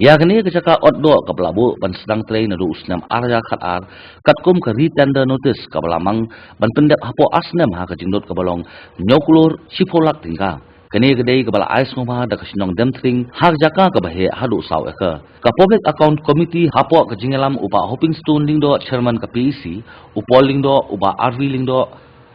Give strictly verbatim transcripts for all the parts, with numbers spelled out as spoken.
Ïa kane ka jaka ot doh kaba la buh ban sdang trei naduh u snem ar hajar khat ar, katkum ka re-tender notice kaba la mang ban pyndep hapoh ar snem ha ka jinglut kaba long hynñiew klur shiphew lak tyngka. Kane ka dei kaba la ai sngewbha da ka shnong Demthring ha ka jaka kaba heh haduh saw acre. Ka Public Account Committee hapoh ka jingïalam u Bah Hopingstone Lyngdoh, Chairman ka P E C, u Paul Lyngdoh, u Bah R V Lyngdoh,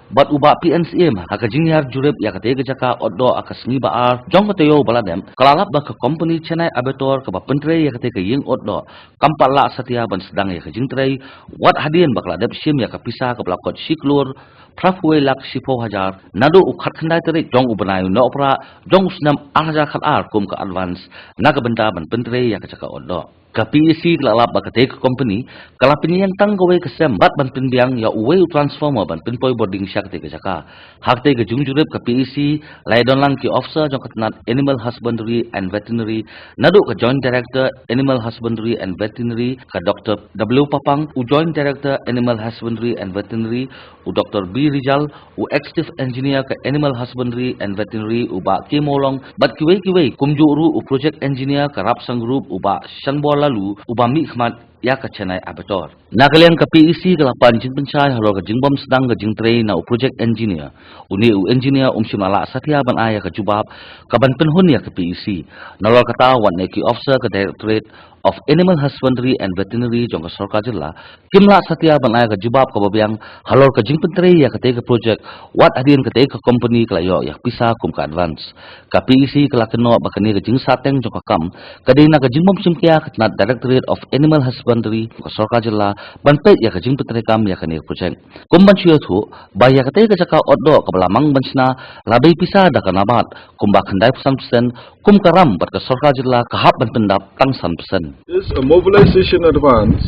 bad u Bah P N Syiem, ha ka jinghiar jurip ïa katei ka jaka ot doh ha ka sngi ba ar jong ka taïew ba la dep, ka la lap ba ka company Chennai Abattoir kaba pyntrei ïa katei ka ïing ot doh kam pat lah satia ban sdang ïa ka jingtrei, wat hadien ba ka la dep shim ïa ka pisa kaba la kot shi klur phra phew wei lak shiphew hajar naduh u khatkhyndai tarik jong u bnai u Nohprah jong u snem ar hajar khat ar kum ka advance na ka bynta ban pyntrei ïa ka jaka ot doh. Ka P E C ka la lap ba katei ka company ka la pynïeng tang kawei ka sem bad ban pynbiang ïa uwei u transformer ban pynpoi bording sha katei ka jaka. Ha katei ka jingjurip ka P E C la ïadon lang ki officer jong ka tnat Animal Husbandry and Veterinary, naduh ka Joint Director Animal Husbandry and Veterinary ka Doctor W Papang, u Joint Director Animal Husbandry and Veterinary u Doctor B Rijal, u Executive Engineer ka Animal Husbandry and Veterinary u Bah K Mawlong, bad kiwei kiwei, kumjuh ruh u Project Engineer ka Rabsang Group u Bah Shanbor Laloo, uba mihkhmat ïa ka Chennai Abattoir. Na ka liang ka P E C ka la pan jingpynshai halor ka jingbym sdang ka jingtrei na u Project Engineer. Une u engineer um shym la lah satia ban ai ïa ka jubab kaban pynhun ïa ka P E C. Nalor kata, wat ne ki officer ka Directorate of Animal Husbandry and Veterinary jong ka sorkar jylla kim lah satia ban ai ka jubab kaba biang halor ka jingpyntrei ïa katei ka project, wat hadien katei ka company ka la ïoh ïa ka pisa kum ka advance. Ka P E C ka la kynnoh ba kane ka jingsahteng jong ka kam ka dei na ka jingbym shimkhia ka tnat Directorate of Animal Husbandry ka sorkar jylla ban peit ïa ka jingpyntreikam ïa kane ka project. Kum ban shu ïathuh ba ïa katei ka jaka ot doh kaba la mang ban shna la bei pisa da ka NABARD kumba khyndai phew san percent, kum ka ram bad ka sorkar jylla ka hap ban pyndap tang san percent. Is a mobilization advance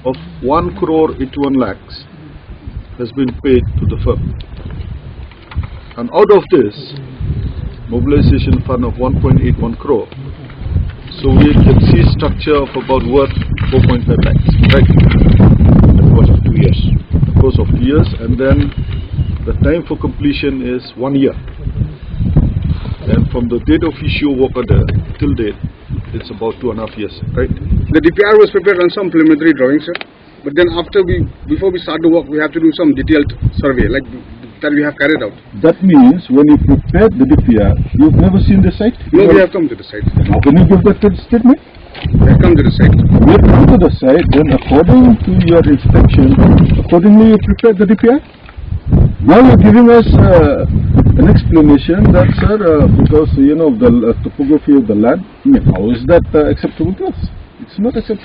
of one crore eighty-one lakhs has been paid to the firm. And out of this mobilization fund of one point eight one crore, so we can see structure of about worth four point five lakhs, right? At the cost of two years. The course of two years, and then the time for completion is one year. And from the date of issue of work order till date, it's about two and a half years, right? The D P R was prepared on some preliminary drawings, sir. But then after we, before we start the work, we have to do some detailed survey, like that we have carried out. That means when you prepared the D P R, you've never seen the site? No, we have come to the site. How can you give that statement? We have come to the site. We have come to the site, then according to your inspection, accordingly you prepared the D P R? Now you're giving us uh, an explanation that, sir, uh, because, you know, of the uh, topography of the land, I mean, how is that uh, acceptable to us? It's not acceptable.